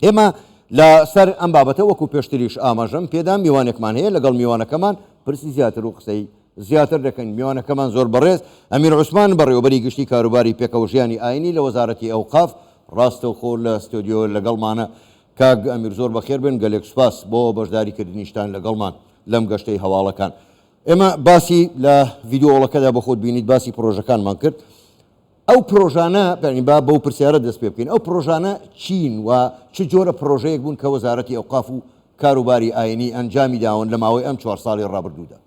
ئێمە لە سەر ئەم بابەتە وەکو پێشتریش ئاماژەم پێدا میوانێکمان هەیە لەگەڵ میوانەکەمان پرسی زیاتر و قسەی زیاتر دەکەین. میوانەکەمان زۆر بەڕێز ئەمیر عوسمان بەڕێوەبەری گشتی کاروباری پێکەوەژیانی ئاینی لە وەزارەتی ئەوقاف ڕاستەوخۆ لە ستۆدیۆ لەگەڵمانە. کاک ئەمیر زۆر بەخێر بێن، گەلێک سوپاس بۆ بەشداری کردنیشتان لەگەڵمان لەم گەشتەی هەواڵەکان. ئێمە باسی لە ڤیدیۆڵەکەدا بە خۆت بینیت باسی پرۆژەکانمان کرد. ئەو پرۆژانە یانی با بەو پرسیارە دەست پێ بکەین ئەو پرۆژانە چین و چ جۆرە پرۆژەیەک بوون کە وەزارەتی ئەوقاف و کاروباری ئاینی ئەنجامی داون لە ماوەی ئەم چوار ساڵی ڕابردوودا؟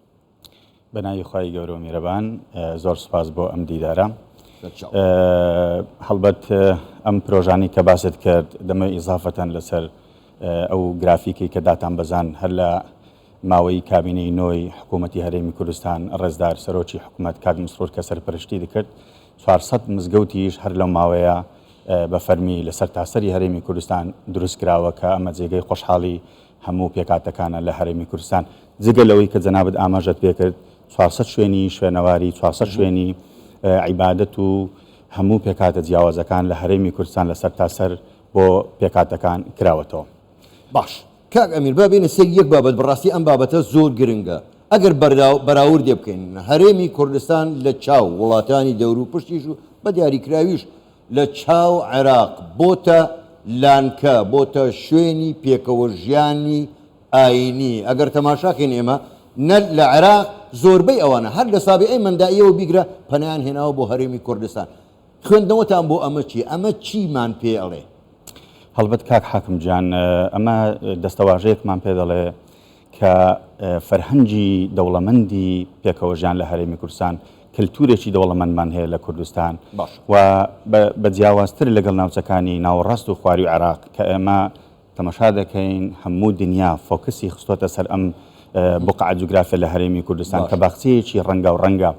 بە ناوی خوای گەورە و میرەبان زۆر سوپاس بۆ ئەم دیدارە. هەڵبەت ئەم پرۆژانەی کە باست کرد دەمەوێت ئیزافەتەن لەسەر ئەو گرافیکەی کە داتان بەزان هەر لە ماوەی کابینەی نۆی حکوومەتی هەرێمی کوردستان ڕێزدار سەرۆکی حکوومەت کاک مسرور کە سەرپەرشتی دەکرد 400 مزگەوتیش هەر لەو ماوەیە بە فەرمی لە سەرتاسەری هەرێمی کوردستان دروست کراوە کە ئەمە جێگەی خۆشحاڵی هەموو پێکهاتەکانە لە هەرێمی کوردستان جگە لەوەی کە جەنابت ئاماژەت پێکرد 400 شوێنی شوێنەواری 400 شوێنی عیبادەت و هەموو پێکهاتە جیاوازەکان لە هەرێمی کوردستان لە سەرتاسەر بۆ پێکهاتەکان کراوەتەوە. باش کاک ئەمیر با بێینە سەر یەک بابەت بەڕاستی ئەم بابەتە زۆر گرنگە ئەگەر بەراوردێ بکەین هەرێمی کوردستان لە چاو وڵاتانی دەورو پشتیش و بە دیاریکراویش لە چاو عێراق بۆتە لانکە بۆتە شوێنی پێکەوە ژیانی ئاینی ئەگەر تەماشاکەین ئێمە نە لە عێراق زۆربەی ئەوانە هەر لە سابیعەی مەندائیەوە بیگرە پەنایان هێناوە بۆ هەرێمی کوردستان خوێندنەوەتان بۆ ئەمە چیە؟ ئەمە چیمان پێ ئەڵێ؟ هەڵبەت کاک حاکم گیان ئەمە دەستەواژەیەکمان پێ دەڵێ کە فەرهەنگی دەوڵەمەندی پێکەوەژیان لە هەرێمی کوردستان کەلتورێکی دەوڵەمەندمان هەیە لە کوردستان و بە جیاوازتر لەگەڵ ناوچەکانی ناوەڕاست و خواری عێراق کە ئێمە تەمەشا دەکەین هەموو دنیا فۆکسی خستۆتە سەر ئەم بوقعە جوگرافیە لە هەرێمی کوردستان کە باخچەیەکی ڕەنگاو ڕەنگە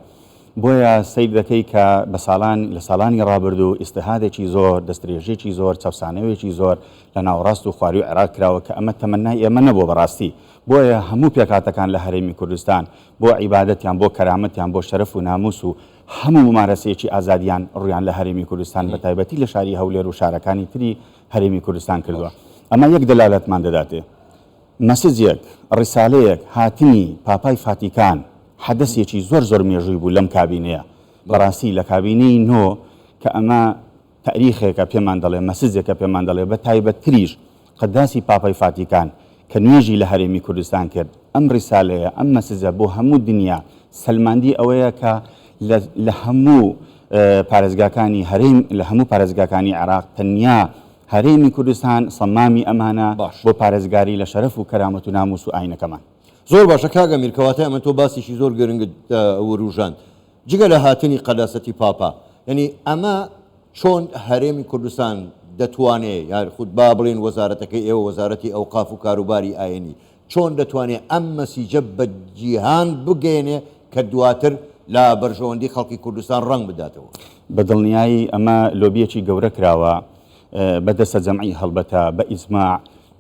بۆیە سەیر دەکەی کە بە ساڵان لە ساڵانی ڕابردوو ئیستیهادێکی زۆر دەستدرێژیەکی زۆر چەوسانەوەیەکی زۆر لە ناوەڕاست و خواروی عێراق کراوە کە ئەمە تەمەنای ئێمە نەبووە بەڕاستی بۆیە هەموو پێکهاتەکان لە هەرێمی کوردستان بۆ عیبادەتیان بۆ کەرامەتیان بۆ شەرەف و ناموس و هەموو مومارەسەیەکی ئازادیان ڕوویان لە هەرێمی کوردستان بە تایبەتی لە شاری هەولێر و شارەکانی تری هەرێمی کوردستان کردووە. ئەمە یەک دەلالەتمان دەداتێ. مەسجێک، ڕیسالەیەک، هاتنی پاپای فاتیکان حەدەسێکی زۆر زۆر مێژووی بوو لەم کابینەیە. بەڕاستی لە کابینەی نۆ کە ئەمە تاریخێکە پێمان دەڵێ، مەسجێکە پێمان دەڵێ، بە تایبەتتریش قەداسی پاپای فاتیکان کە نوێژی لە هەرێمی کوردستان کرد، ئەم ڕیسالەیە، ئەم مەسجە بۆ هەموو دنیا سەلماندی ئەوەیە کە لە لە هەموو پارێزگاکانی هەرێم لە هەموو پارێزگاکانی عێراق تەنیا هەرێمی کوردستان سەمامی ئەمانە باش. بۆ پارێزگاری لە شەرەف و کەرامەت و ناموس و ئاینەکەمان. زۆر باشە کاک ئەمیر کەواتە ئەمە تۆ باسێکی زۆر گرنگت وروژاند جگە لە هاتنی قەداسەتی پاپا یانی ئەمە چۆن هەرێمی کوردستان دەتوانێ یاخود با بڵێین وەزارەتەکەی ئێوە وەزارەتی ئەوقاف و کاروباری ئاینی چۆن دەتوانێ ئەم مەسیجە بە جیهان بگەیەنێ کە دواتر لە بەرژەوەندی خەڵکی کوردستان ڕەنگ بداتەوە؟ بە دڵنیایی ئەمە لۆبییەکی گەورە کراوە بە دەستەجەمعی هەڵبەتە بە ئیجماع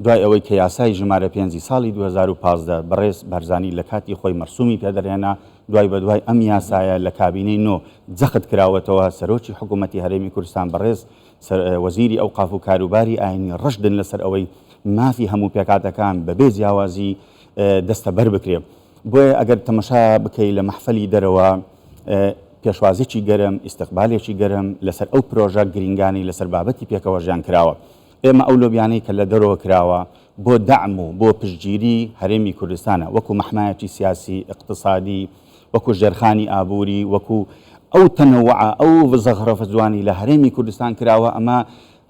دوای ئەوەی کە یاسای ژمارە پێنجی ساڵی 2015 بەڕێز بارزانی لە کاتی خۆی مەرسومی پێ دەرهێنا دوای بەدوای ئەم یاسایە لە کابینەی نۆ جەخت کراوەتەوە سەرۆکی حکوومەتی هەرێمی کوردستان بەڕێز وەزیری ئەوقاف و کاروباری ئاینی ڕژدن لەسەر ئەوەی مافی هەموو پێکهاتەکان بەبێ جیاوازی دەستەبەر بکرێ. بۆیە ئەگەر تەمەشا بکەی لە مەحفەلی دەرەوە پێشوازێکی گەرم، ئیستقبالێکی گەرم لەسەر ئەو پرۆژە گرینگانەی لەسەر بابەتی پێکەوەژیان کراوە. ئێمە ئەو لۆبیانەی کە لە دەرەوە کراوە بۆ دەعم و بۆ پشتگیری هەرێمی کوردستانە وەکو مەحمایەکی سیاسی، ئیقتسادی، وەکو ژێرخانی ئابووری، وەکو ئەو تەنەوعە، ئەو زەغرەفە جوانەی لە هەرێمی کوردستان کراوە، ئەمە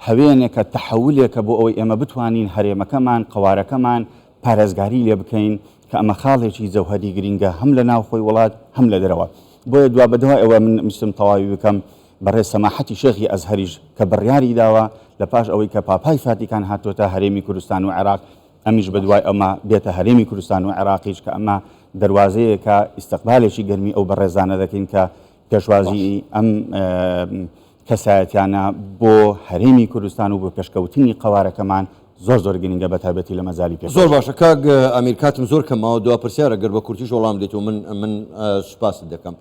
هەوێنێکە، تەحەولێکە بۆ ئەوەی ئێمە بتوانین هەرێمەکەمان، قەوارەکەمان پارێزگاری لێ بکەین، کە ئەمە خاڵێکی جەوهەری گرینگە هەم لە ناوخۆی وڵات هەم لە دەرەوە. بۆیە دوابەدوای ئەوە من ویستم تەواوی بکەم، بەڕێز سەماحەتی شێخی ئەزهەریش کە بڕیاری داوە لە پاش ئەوەی کە پاپای فاتیکان هاتۆتە هەرێمی کوردستان و عێراق، ئەمیش بەدوای ئەمە بێتە هەرێمی کوردستان و عێراقیش کە ئەمە دەروازەیەکە ئیستقبالێکی گەرمی ئەو بەڕێزانە دەکەین کە پێشوازی ئەم کەسایەتیانە بۆ هەرێمی کوردستان و بۆ پێشکەوتنی قەوارەکەمان زۆر زۆر گرنگە بە تایبەتی لە مەجالی پێشکەوتن. زۆر باشە کاک ئەمیر کاتم زۆر کەم ماوە دوا پرسیارە گەر بە کورتیش وەڵام بدەیتەوە من من سوپاست دەکەم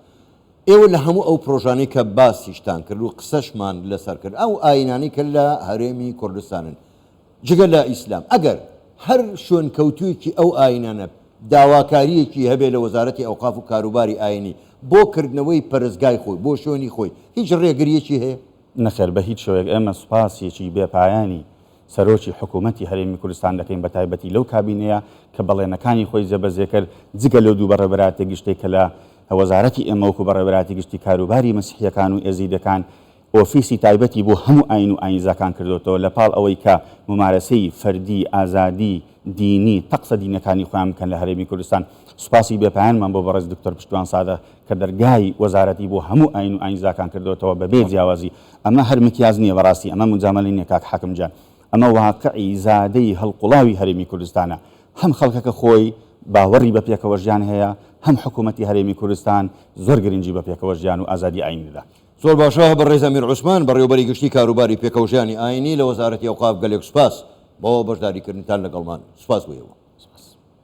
ئێوە لە هەموو ئەو پرۆژانەی کە باسیشتان کرد و قسەشمان لەسەر کرد ئەو ئاینانەی کە لە هەرێمی کوردستانن. جگە لە ئیسلام ئەگەر هەر شوێنکەوتوویەکی ئەو ئایینانە داواکارییەکی هەبێ لە وەزارەتی ئەوقاف و کاروباری ئایینی بۆ کردنەوەی پەرستگای خۆی، بۆ شوێنی خۆی، هیچ ڕێگرییەکی هەیە؟ نەخێر بە هیچ شێوەیەک، ئێمە سوپاسیەکی بێ پایانی سەرۆکی حکوومەتی هەرێمی کوردستان دەکەین بە تایبەتی لەو کابینەیە کە بەڵێنەکانی خۆی جێبەجێ کرد جگە لەو دوو بەڕێوەبەرایەتیە گشتەی کە لە وەزارەتی ئێمە وەکو بەڕێوەبەرایەتی گشتی کاروباری مەسیحیەکان و ئێزیدەکان ئۆفیسی تایبەتی بۆ هەموو ئایین و ئایینزاکان کردۆتەوە، لە پاڵ ئەوەی کە مومارەسەی فەردی، ئازادی دینی، تەقسە دینەکانی خۆیان بکەن لە هەرێمی کوردستان. سوپاسی بێ پایانمان بۆ بەڕێز دکتۆر پشتیوان سادق کە دەرگای وەزارەتی بۆ هەموو ئایین و ئایینزاکان کردۆتەوە بە بێ جیاوازی. ئەمە هەر مکیاز نییە بەڕاستی ئەمە موجامەلە نییە کاک حاکم گیان. ئەمە واقعی زادەی هەڵقوڵاوی هەرێمی کوردستانە. هەم خەڵکەکە خۆی باوەڕی بە پێکەوەژیان هەیە، هەم حکوومەتی هەرێمی کوردستان زۆر گرنگی بە پێکەوەژیان و ئازادی ئایین دەدا. زۆر باشە بەڕێز ئەمیر عوسمان بەڕێوەبەری گشتی کاروباری پێکەوەژیانی ئاینی لە وەزارەتی ئەوقاف گەلێک سوپاس بۆ بەشداریکردنتان لەگەڵمان سوپاس بۆ ئێوە. سوپاس.